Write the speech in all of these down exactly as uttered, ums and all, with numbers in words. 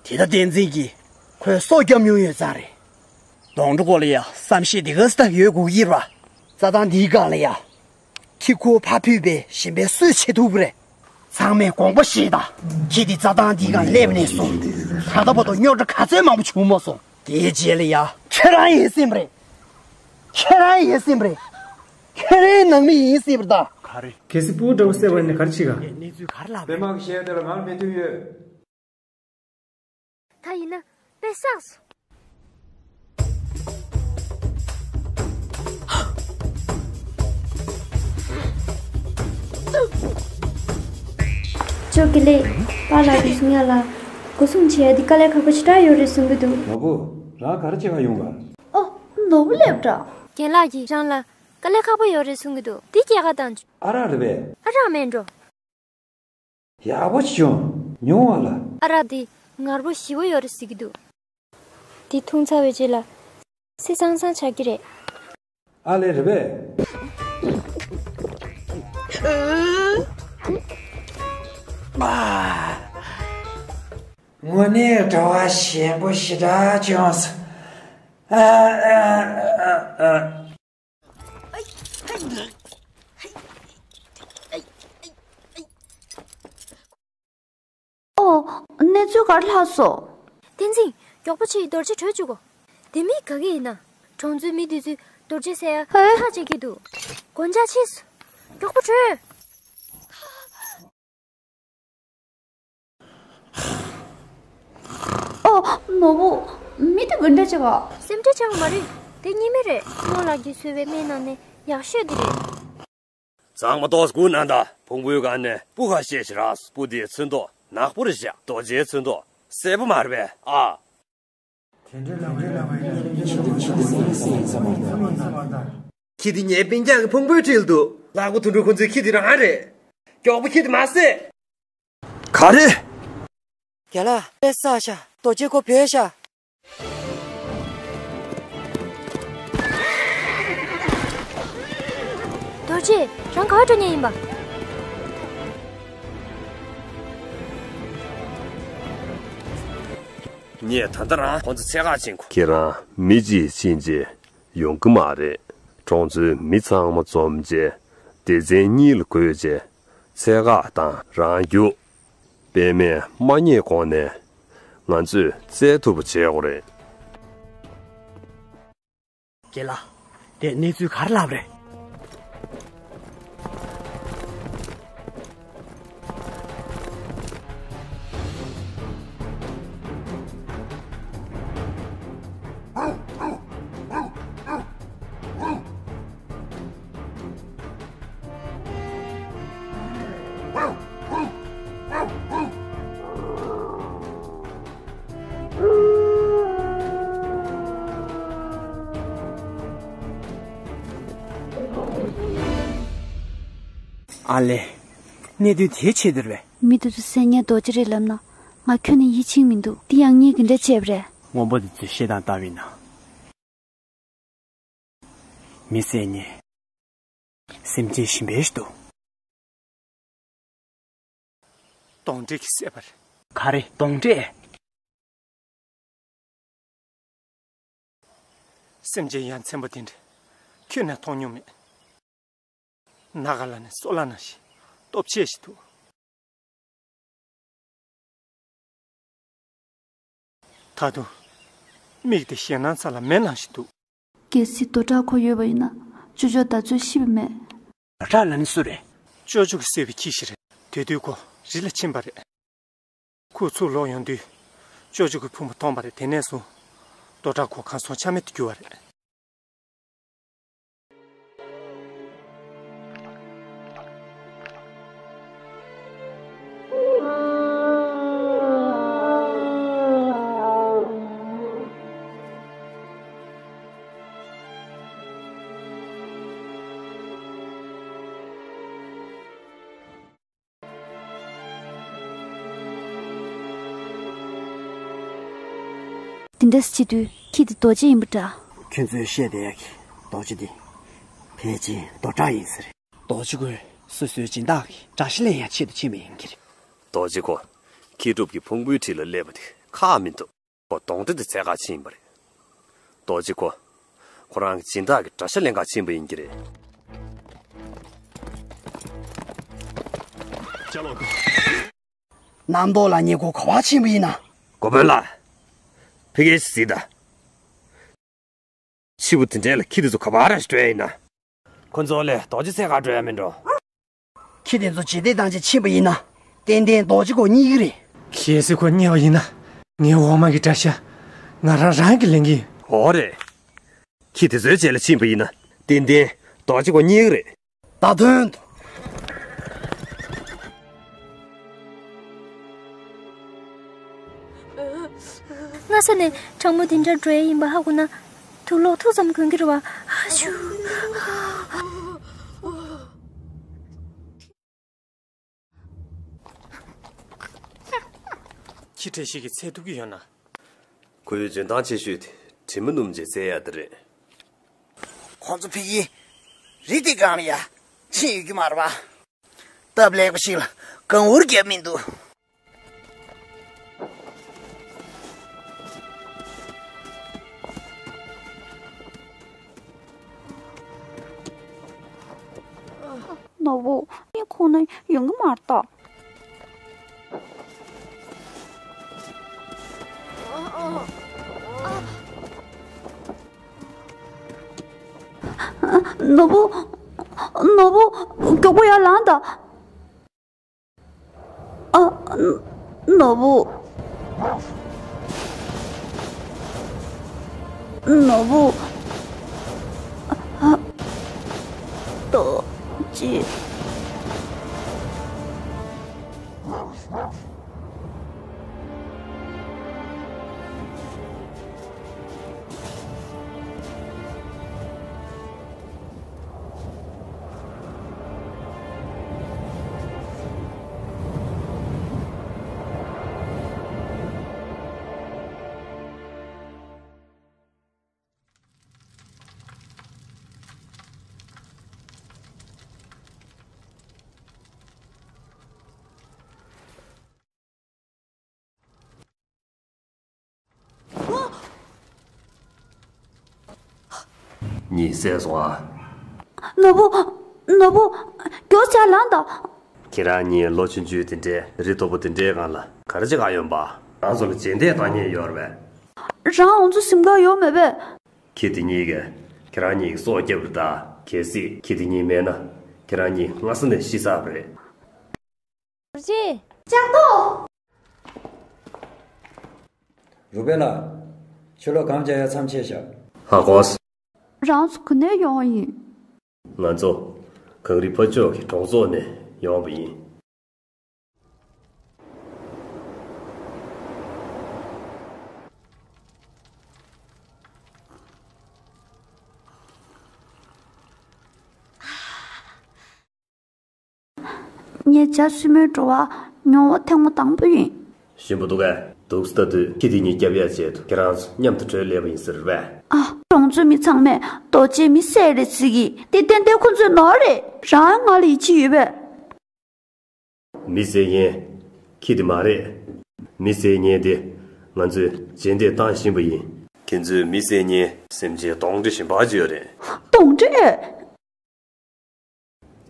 དེ་ལྟ་བསྟན་འཛིན་གྱིས་ཁོའི་སྲོག་སྐྱབས་མྱོང་ཡོད་ཙང་རེད། གདོང་དྲུག་སྐོར་ལ་ཡ་བསམ་ཤེས་འདི་ག་སི་ད་ཡོད་དགོས་ཀྱི་རེད་པ། རྩྭ་ཐང་འདིའི་སྒང་ལ་ཡ། ཁྱི་ཁོ་ཕ་ཕུད་པའི་གཞན་པའི་སུས་བྱེད་ཐུབ་ཀྱི་རེད། ཚང་མས་དགོངས་པ་བཞེས་དང་། ཁྱི་འདི་རྩྭ་ཐང་འདིའི་སྒང་སླེབས་ནས་བཟུང་། ད་ལྟ་བར་དུ་རྙོག་དྲ་ག་ཚོད་མང་པོ་བྱུང་མ་སོང་། དེའི་རྗེས་ལ་ཡ། ཁྱེད་རང་ཡིན་སྲིད་པ་རེད། ཁྱེད་རང་ཡིན་སྲིད་པ་རེད། ཁྱེད་རང་ནང་མི་ཡིན་སྲིད་པ་རེད་ད། ག་རེ། གལ་སྲིད་སྤུ་གུ་འདྲ་བོ་བསད་པ་ཡིན་ན་ག་རེ་བྱེད་ག། གནས་ཚུལ་ག་རེ་ལབ་པད་རེད། མ་གི་གཞས་དེ་ལ་ང་ལ་མོས་མཐུན་ཡོད། ད་ཡིན་ན་དཔེ་བསགས་སོང་། ཅོ་ཀི་ལེ། པཱ་ལགས་ཀྱིས་གསུང་ཡ་ལ། སྒོ་སྲུང་བྱེད་ཡ་འདི་དཀའ་ལས་ཁག་པོ་ཞེ་དྲག་ཡོད་རེད་གསུང་གི་འདུག་ནོར་བུ། རང་ག་རེ་བྱེད་ག་ཡོང་ག། ཨོ། ནོར་བུ་སླེབས་འདྲ། རྒན་ལགས་ཀྱིས་རང་ལ་དཀའ་ལས་ཁག་པོ་ཡོད་རེད་གསུང་གི་འདུག་འདི་སྐྱེལ་ག་བཏང་བྱུང་། ཨ་རག་རེད་པས། ཨ་རག་མེད་འགྲོ། ཡག་པོ་བྱུང་། ཉོ་བ་ལ། ཨ་རག་འདི་ངར་པོ་ཞི་བོ་ཡོད་རེད་ཟེར་གྱི་འདུག་འདི་འཐུང་ཚར་བའི་རྗེས་ལ་བསིལ་ཚང་ཚང་ཆགས་ཀྱི་རེད། ཨ་ལས་རེད་པས། དངོས་གནས་བྲོ་བ་ཞིམ་པོ་ཞེ་དྲག་བྱུང་སོང་། ཨ་ཨ་ཨ་ཨ། ཨོ། གནས་ཚུལ་ག་རེ་ལྷག་སོང་། བསྟན་འཛིན། མགྱོགས་པོ་བྱས་རྡོ་རྗེ་བྲོས་བཅུག་གོ། དེ་མི་ག་གི་ཡིན་ན། གྲོང་ཚོའི་མི་དེ་ཚོས་རྡོ་རྗེ་ཟེར་ཡ་ཧེ། ཧ་ཅང་གི་འདུག་སྒོ་ལྕགས་ཕྱིས་སོང་། མགྱོགས་པོ་བྲོས། ཨོ། ནོར་བུ། མི་དེ་ག་འདྲ་ཅིག་ག། སེམས་ཁྲལ་བྱེད་དགོས་མ་རེད། དེ་གཉིས་མེད་རེད། རྨོ་ལགས་ཀྱིས་བཟོས་པའི་སྨན་ནང་ནས་ཡག་ཤོས་དེ་རེད། གཙང་མ་ཏོག་ཙམ་སྒུག་གནང་དང་། ཕུང་པོའི་སྒང་ནས་སྤུ་ཁ་ཤས་ཤིག་རག་སོང་། སྤུ་དེའི་ཚོན་མདོག་ནག་པོ་རེད་བཞག་རྡོ་རྗེའི་ཚོན་མདོག་སེར་པོ་མ་རེད་པས། ཨ། ཁྱི་དེ་ངའི་སྤུན་ཀྱག་གི་ཕུང་པོའི་འཁྲིས་ལ་འདུག་ལག་པ་དུད་འགྲོ་ཁོ་ཚོའི་ཁྱི་དེ་རང་རེད། མགྱོགས་པོ་ཁྱི་དེ་མར་བསད། ག་རེ། རྒན་ལགས། དཔེ་བསགས་ཤག་རྡོ་རྗེ་ཁོ་བྲོས་ཤག་རྡོ་རྗེ། རང་ག་པར་འགྲོ་མཁན་ཡིན་པ། ངས་ད་ལྟ་རང་ཁོང་ཚོ་འཚོལ་ག་ཕྱིན་གོ། ཁྱེད་རང་མི་གཅིག་ཕྱིན་རྗེས་ཡོང་གི་མ་རེད། གྲོང་ཚོའི་མི་ཚང་མ་འཛོམས་རྗེས་སྡེ་ཚན་གཉིས་ལ་བགོས་རྗེས་འཚོལ་ག་བཏང་རང་རྒྱུགས། པད་མས་མ་རྙེད་གོང་ནས་ང་ཚོས་བཙལ་ཐུབ་པ་བྱེད་དགོས་རེད། རྒན་ལགས། དེ་གནས་ཚུལ་ག་རེ་ལབ་རེད། ཨ་ལེ། གནད་དོན་དེའི་ཆེད་དུ་རེད་པས། མི་དེ་ཚོ་བསད་མཁན་རྡོ་རྗེ་རེད་ལབ་ན་ང་ཁྱོན་ནས་ཡིད་ཆེས་མི་འདུག་འདི་ཡང་ངས་ག་འདྲ་བྱས་པ་རེད། དངོས་པོ་དེ་ཚོས་བཤད་སྟངས་ལྟ་བས་ན། མི་བསད་མཁན། སེམས་ཅན་གཞན་པ་ཞིག་འདུག་གདོན་འདྲེ་གིས་བསད་པ་རེད། ག་རེ། གདོན་འདྲེ། སེམས་ཅན་ཡ་མཚན་པོ་དེ་འདྲ་ཁྱོན་ནས་མཐོང་མྱོང་མེད། ནག་ག་ལ་ནས་སོ་ལ་ནང་བཞིན་སྟོབས་ཆེ་ཞིག་འདུག་ད་དུང་མིག་དེ་ཞེད་སྣང་ཚ་ལ་མེ་ནང་བཞིན་འདུག་གལ་སྲིད་རྡོ་གྲགས་ཁོ་ཡོད་པ་ཡིན་ན་ཅོ་ཅོ་ད་ཚོད་ཤི་བ་མེད། རྡོ་གྲགས་ལ་ནི་སུ་རེད། ཅོ་ཅོ་གིས་བསད་པའི་ཁྱི་ཞིག་རེད། དེ་དུས་ཁོ་རི་ལ་ཕྱིན་པ་རེད། ཁོ་ཚུར་ལོག་ཡོང་དུས་ཅོ་ཅོ་གི་ཕུང་པོ་མཐོང་བ་རེད། དེ་ནས་བཟུང་རྡོ་གྲགས་ཁོ་གང་སོང་ཆ་མེད་དུ་གྱུར་བ་རེད། དེ་འདྲ་བྱེད་དུས་ཁྱི་དེ་རྡོ་རྗེ་ཡིན་པ་འདྲ། ཁྱོད་ཚོས་བཤད་བསྡད་ཡག་གི་རྡོ་རྗེ་འདི་ཕལ་ཆེར་རྡོ་གྲགས་ཡིན་ས་རེད། རྡོ་རྗེ་ཁོས་སོ་སོའི་སྦྱིན་བདག་གི་དགྲ་ཤ་ལེན་ཡག་ཆེད་དུ་ཕྱིན་པ་ཡིན་གྱི་རེད། རྡོ་རྗེ་ཁོ་ཁྱི་ཕྲུག་གི་ཕུང་པོའི་འཁྲིས་ལ་སླེབས་པ་དེ་ ཁག་མི་འདུག་ཁོ་གདོན་འདྲེ་དེ་འཚོལ་ག་ཕྱིན་པ་རེད། རྡོ་རྗེ་ཁོ། ཁོ་རང་གི་སྦྱིན་བདག་གི་གྲྭ་ཤག་ལེན་ག་ཕྱིན་པ་ཡིན་གྱི་རེད། ཅ་ལག་ཁོ། གནམ་ཐོག་ལ་ཉེ་ཁོ་ག་པར་ཕྱིན་པ་ཡིན་ན། འགོ་དཔོན་ལགས། ཕ་གིར་གཟིགས་དང་། ཕྱི་པོ་དེ་འདྲ་ལ་ཁྱི་དེ་ཚོ་ག་པར་ར་འགྲོ་ཡ་ཡིན་ན། ཁོ་ཚོ་ལ་རྡོ་རྗེ་འཚོལ་ག་འགྲོ་ཡ་མིན་འགྲོ། ཁྱི་དེ་ཚོ་རྗེས་འདེད་བཏང་བྱས་ཕྱིན་པ་ཡིན་ན། ཏན་ཏན་རྡོ་རྗེ་ཁོ་རྙེད་ཀྱི་རེད། གལ་སྲིད་ཁོ་རྙེད་པ་ཡིན་ན། ངའི་འོག་མ་གི་གྲྭ་ཤག་ང་རང་རང་གིས་ལེན་གྱི་ཡིན། འོ་རེད། ཁྱི་དེ་ཚོའི་རྗེས་ལ་ཕྱིན་པ་ཡིན་ན། ཏན་ཏན་རྡོ་རྗེ་ཁོ་རྙེད་ཀྱི་རེད། ད་དོན་དུ། སྔ་ས་ནས་གྲང་མོ་དེ་འདྲ་འགྲོ་ཡ་ཡིན་པ་ཧ་གོ་ན། དུག་ལོག་ཐུག་ཙམ་གོན་གྱི་རེད་བ། ཨ་ཤུ། ཁྱི་བཀྲ་ཤིས་ཀྱིས་འཚོལ་ཐུབ་ཀྱི་ཡོད་ན། ཁོའི་འཇོན་ཐང་ཆེ་ཤོས་དེ་དྲི་མ་སྣུམ་བྱས་བཙལ་ཡ་དེ་རེད། ཁོང་ཚོ་ཕ་གིའི་རི་དེ་སྒང་ལ་ཡ་ཕྱིན་ཡོད་ཀྱི་མ་རེད་པ། སྟབས་ལེགས་པ་ཞིག་ལ་གངས་འུར་བརྒྱབ་མི་འདུག་ནོར་བུ། ངའི་ཁོག་ན་ཡོང་གི་མ་རེད་ད། ནོར་བུ། ནོར་བུ། མགྱོགས་པོ་ཡར་ལངས་དང་། ཨ། ནོར་བུ། ནོར་བུ། ཨ། རྡོ་རྗེ། གཉིད་སད་སོང་ཨ། ནོར་བུ། ནོར་བུ། མགྱོགས་ཙམ་ལངས་དང་། ཁྱེད་རང་གཉིས་ལོ་ཆུང་ཆུང་དེ་འདྲའི་རི་མཐོ་པོ་དེ་འདྲའི་སྒང་ལ་ག་རེ་བྱེད་ག་ཡོང་པ། རང་ཚོ་ལ་རྗེས་འདེད་བཏང་མཁན་ཡོད་རེད་པས། རང་ང་ཚོ་ཟིན་ག་ཡོད་མེད་པས། ཁྱི་དེ་གཉིས་ཀས་ཁྱེད་རང་གཉིས་ཀྱི་སྲོག་བསྐྱབས་རེད་ད། གལ་སྲིད་ཁྱི་དེ་གཉིས་མེད་ན་ཁྱེད་རང་གཉིས་སྔ་ས་ནས་ཤི་ཚར་བ་རེད། རྗེ། ལྕགས་ཏོ། རུ་པེ་ལ། ཕྱི་ལོགས་གངས་རྒྱག་ཡ་མཚམས་ཆད་བཞག་ཧ་གོ་སོང་། རང་ཚོ་ག་ནས་ཡོང་བ་ཡིན། ང་ཚོ་གངས་རི་ཕ་ཕྱོགས་ཀྱི་གྲོང་ཚོ་ནས་ཡོང་བ་ཡིན། ངས་བྱ་སྲིན་མོའི་བྲོ་བ་མྱོང་བ་ཐེངས་མ་དང་པོ་ཡིན། ཞིམ་པོ་འདུག་གས། འདུག་སེ་ལྟ་དུས་ཁྱི་དེ་གཉིས་སྐྱོབ་ཡ་ཆེད་དུ་ཁྱེད་རང་ཚོ་མཉམ་དུ་བྲོས་སླེབས་པ་ཡིན་ས་རེད་པས། ཨ། གྲོང་ཚོའི་མི་ཚང་མས་རྡོ་རྗེ་མི་བསད་རེད་ཟེར་གི། དེ་ཏན་ཏན་ཁོ་ཚོའི་ནོར་རེད། རང་ང་ལ་ཡིད་ཆེས་ཡོད་པས། མི་བསད་མཁན་ཁྱི་དེ་མ་རེད། མི་བསད་མཁན་དེ་ང་ཚོས་རྗེས་འདེད་བཏང་བཞིན་པ་ཡིན། ཁྱེད་ཚོས་མི་བསད་མཁན་སེམས་ཅན་གདོན་འདྲེ་གཞན་པ་ཅིག་ཡོད་རེད། གདོན་འདྲེ།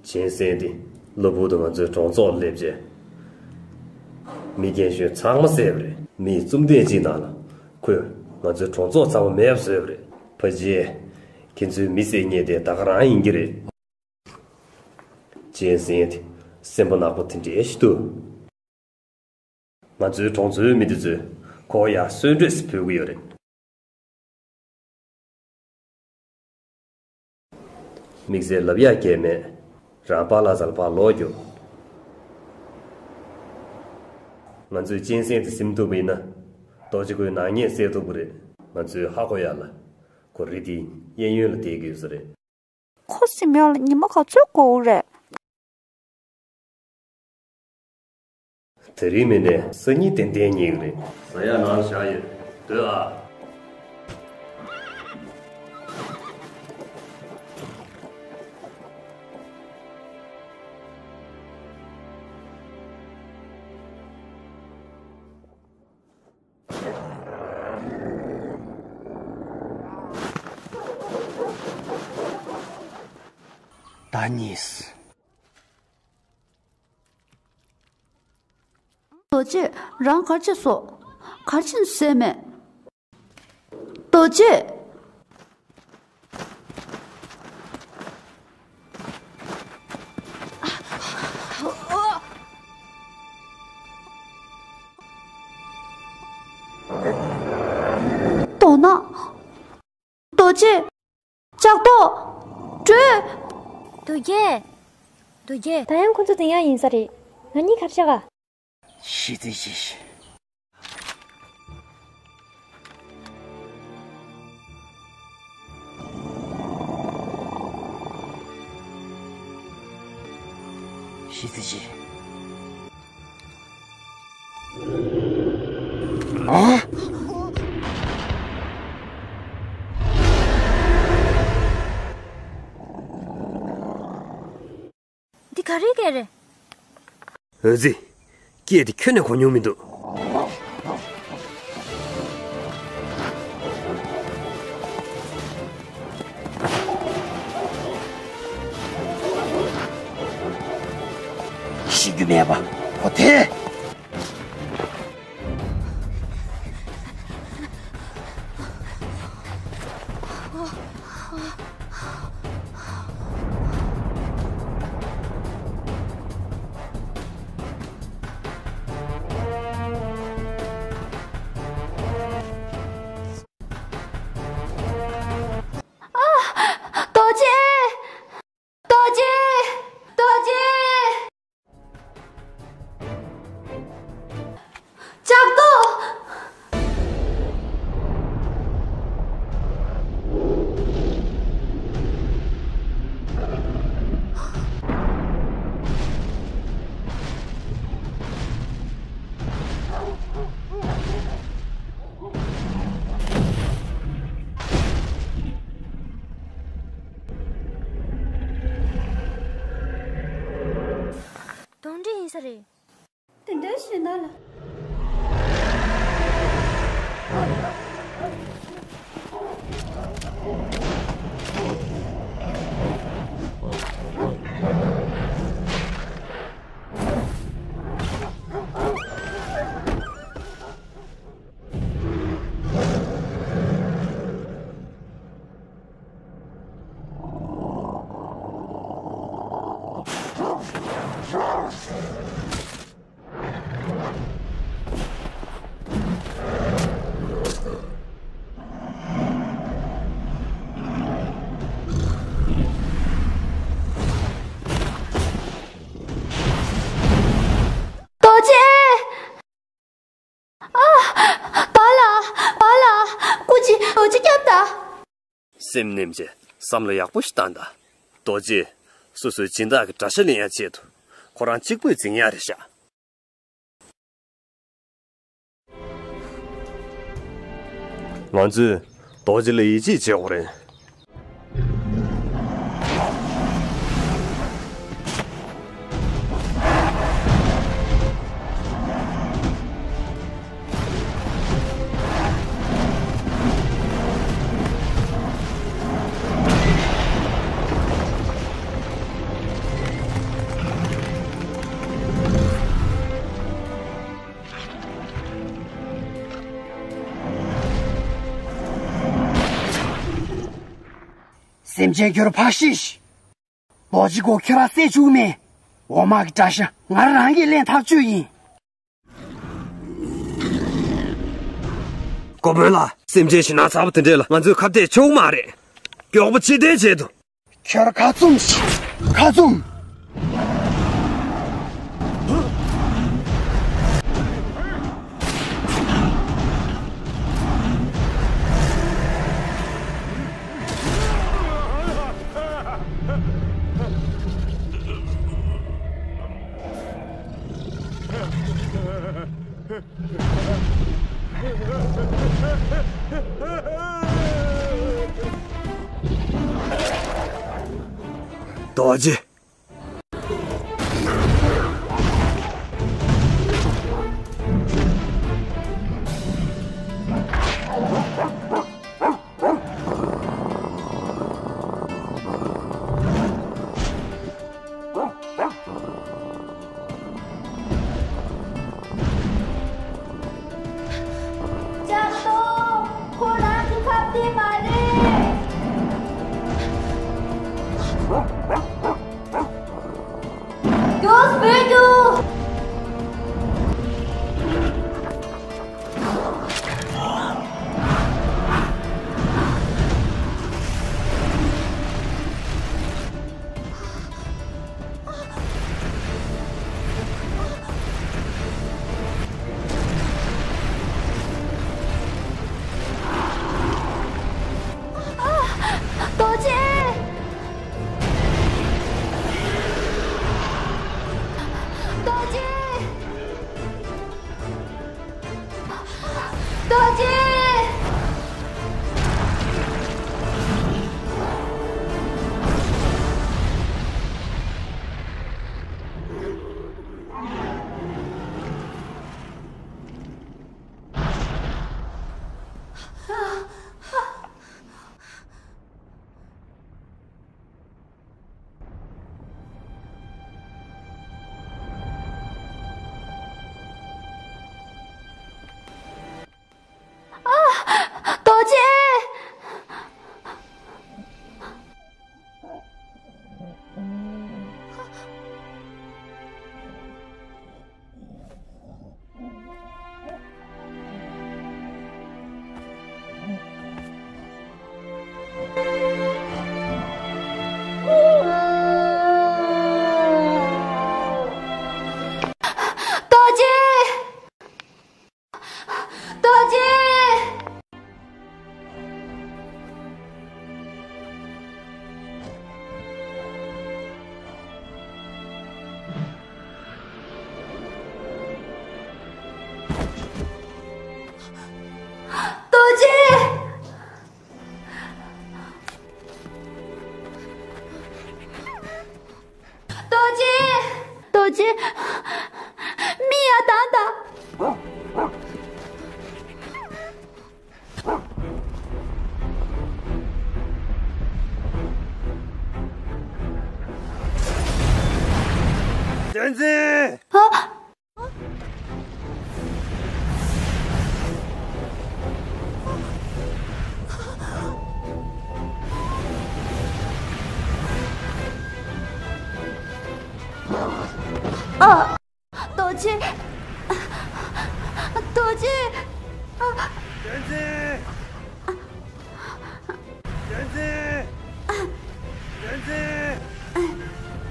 གཅན་གཟན་དེ་གློ་བུར་དུ་ང་ཚོའི་གྲོང་ཚོར་སླེབས་རྗེས། མི་རྒན་གཞོན་ཚང་མ་བསད་པ་རེད། མི་བཅོམ་ལྡན་གཅིག་ནང་ལ་ཁོས་ང་ཚོའི་གྲོང་ཚོ་ཚང་མ་མེད་པ་བཟོས་པ་རེད། ཕ་རྗེས། ཁྱེད་ཚོའི་མི་བསད་མཁན་དེ་ད་ག་རང་ཡིན་གྱི་རེད། གཅན་གཟན་དེ་སེམས་པ་ནག་པོ་དེ་འདྲའི་ཞིག་འདུག་ང་ཚོའི་གྲོང་ཚོའི་མི་དེ་ཚོས་ཁོ་ཡར་གསོད་གྲོས་སུ་ཕུལ་གྱི་ཡོད་རེད། དམིགས་བསལ་ལབ་ཡག་གང་ཡང་མེད། རང་པཱ་ལགས་རྩར་ཕར་ལོག་རྒྱུགས། ང་ཚོས་གཅན་གཟན་དེ་ཟིན་ཐུབ་པ་ཡིན་ན། རྡོ་རྗེ་ཁོའི་ནག་ཉེས་སེལ་ཐུབ་ཀྱི་རེད། ང་ཚོས་ཧ་གོ་ཡག་ལ། ཁོ་རི་དེའི་གཡས་གཡོན་ལ་བསྡད་ཀྱི་ཡོད་ས་རེད། ཁོ་ཟིན་ཡག་ལ་ཉི་མ་ག་ཚོད་འགོར་གྱི་རེད། དེ་རིང་མིན་ནས་སང་ཉིན་ཏན་ཏན་རྙེད་ཀྱི་རེད། ཟ་ཡག་ནང་ལ་བཞག་ཡོད། སྡོད་ཨ། ཨ་ནིས། རྡོ་རྗེ། རང་ག་རེ་བྱས་སོང་། ག་རེ་བྱས་ནས་བསད་མེད། རྡོ་རྗེ། དོ་ན། རྡོ་རྗེ། ལྕགས་ཏོ། བྲོས། རྡོ་རྗེ། རྡོ་རྗེ། ད་ཡང་ཁོ་ཚོ་འཛིང་ཡག་ཡིན་ས་རེད། ང་གཉིས་ག་རེ་བྱ་ག་ཤི་ཙི་ཤི། ཤི་ཙི་ཤི། ཨ། འདི་ག་རེ་སྐད་རེད། འོད་ཟེར། སྐད་དེ་ཁྱོན་ནས་གོ་མྱོང་མི་འདུག་ཤི་རྒྱུ་མེད་པ་ཁོ་ཐལ། རྡོ་རྗེ། རྡོ་རྗེ། རྡོ་རྗེ། ལྕགས་ཏོ། གདོན་འདྲེ་ཡིན་ས་རེད། དེ་འདྲ་ཞིག་ན་ལ། རྡོ་རྗེ། ཨ། བ་ལ། བ་ལ། སྐུ་མཁྱེན། རྡོ་རྗེ་སྐྱབས་དང་། སེམས་ནེམ་བྱས་བསམ་བློ་ཡག་པོ་ཞིག་བཏང་དང་། རྡོ་རྗེ། སོ་སོའི་སྦྱིན་བདག་གི་དགྲ་ཤ་ལེན་ཡག་ཆེད་དུ་ཁོ་རང་གཅིག་པུས་འཛིང་ཡག་རེད་ཤག་ང་ཚོས་རྡོ་རྗེ་ལ་ཡིད་ཆེས་བྱེད་དགོས་རེད། སེམས་ཅན་ཁྱོད་ཕར་ཤོག་རྡོ་རྗེ་ཁོ་ཁྱོད་རང་བསད་བཅུག་མེད། འོ་མ་གི་དགྲ་ཤ་ང་རང་གིས་ལེན་ཐག་གཅོད་ཡིན། ཀོ་བོན་ལགས། སེམས་ཅན་ཞེད་སྣང་ཚ་པོ་དེ་འདྲས་ལ་ང་ཚོས་ཁ་གཏད་གཅོག་མ་རེད། མགྱོགས་པོ་ཕྱིར་འཐེན་བྱེད་དོ། ཁྱོད་ཁ་བཙུམས་ཤིག་ཁ་བཙུམས། རྡོ་རྗེ། རྡོ་རྗེ། རྡོ་རྗེ། རྡོ་རྗེ། རྡོ་རྗེ། རྡོ་རྗེ། རྡོ་རྗེ། རྡོ་རྗེ། མི་ཡ་དང་དང་། བསྟན་འཛིན། ཨ། ཨ། རྡོ་རྗེ། རྡོ་རྗེ། ཨ། བསྟན་འཛིན། བསྟན་འཛིན། བསྟན་འཛིན།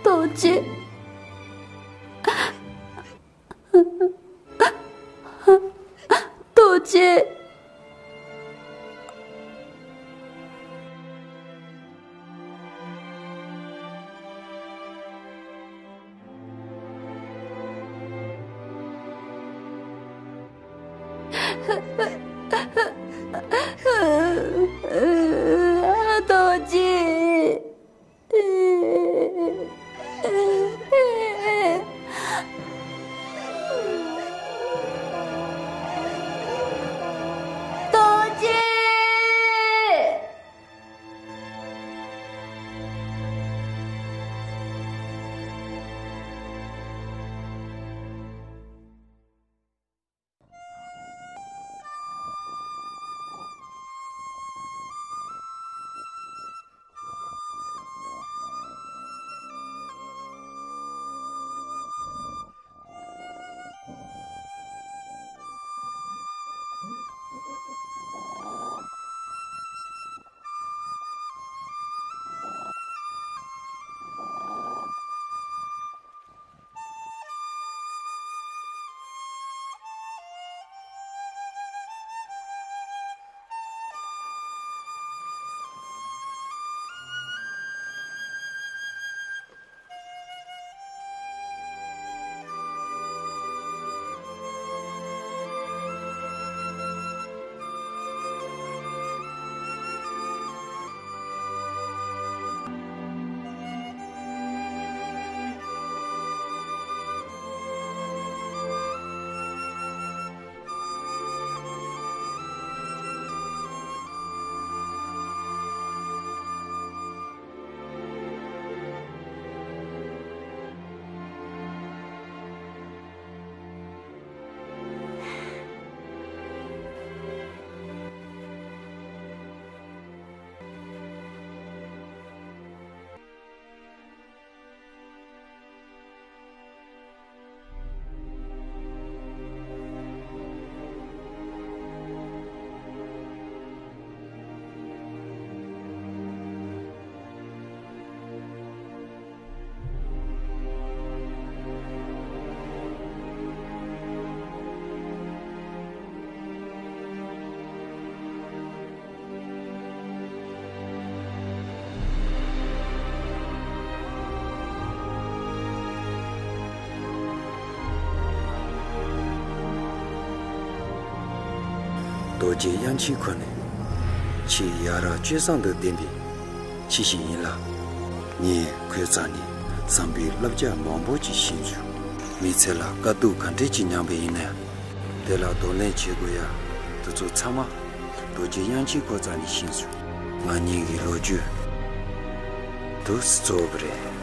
རྡོ་རྗེ། རྡོ་རྗེ། རྡོ་རྗེ། རྡོ་རྗེ། རྡོ་རྗེ་དབྱངས་ཅན་ཁོ་ནི་ཆེས་ཡ་རབས་སྤྱོད་བཟང་དང་ལྡན་པའི་ཆེ་ཞིག་ཡིན་ལ། ངས་ཁོའི་རྩ་ནས་བསམ་པའི་བསླབ་བྱ་མང་པོ་ཅིག་ཤེས་བྱུང་། མི་ཚེ་ལ་དཀའ་སྡུག་ག་འདྲས་ཅིག་མྱངས་པ་ཡིན་ན་ཡང་། དེ་ལ་གདོང་ལེན་བྱེད་དགོས་ཡ་དེ་ཚོ་ཚང་མ་རྡོ་རྗེ་དབྱངས་ཅན་ཁོ་རྩ་ནས་ཤེས་བྱུང་། ང་གཉིས་ཀྱི་ལོ་རྒྱུས་དུས་སུ་རྫོགས་པ་རེད།